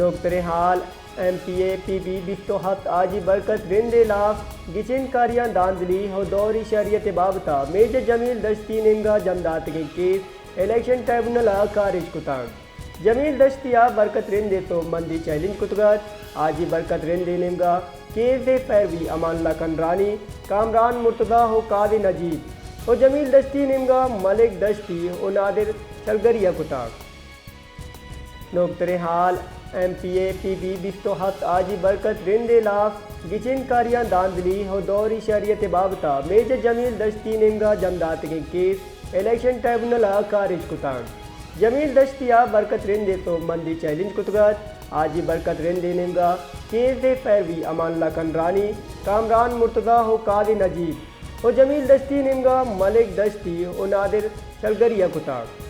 نوکتریں حال، M P اے پی بی بیست و ہفت حاجی برکت رند ءِ لاف گچین کاریاں دھاندلی ءُ دور شریت ءِ بابت ءَ میجر جمیل دشتی نیمگ ءَ جم داتگیں کیس الیکشن ٹرائیبونل ءَ کارج کتگ۔ جمیل دشتی ءَ برکت رند ءِ توپبندی چیلنج کتگ ات۔ حاجی برکت رند ءِ نیمگ ءَ کیس ءِ پیروی امان اللہ کنرانی، کامران مرتضی ءُ قاضی نجیب ءُ جمیل دشتی نیمگ ءَ ملک دشتی ءُ نادر چلگری ءَ کتگ۔ نوکتریں حال، ایم پی اے پی بی بیست و ہفت حاجی برکت رند ءِ لاف گچین کاریاں دھاندلی ءُ دور شریت ءِ بابت ءَ میجر جمیل دشتی نیمگ ءَ جم داتگیں کیس الیکشن ٹرائیبونل ءَ کارج کتگ۔ جمیل دشتی ءَ برکت رند ءِ توپبندی چیلنج کتگ ات۔ حاجی برکت رند ءِ نیمگ ءَ کیس ءِ پیروی امان اللہ کنرانی، کامران مرتضی ءُ قاضی نجیب ءُ جمیل دشتی نیمگ ءَ ملک دشتی ءُ نادر چلگری ءَ کتگ۔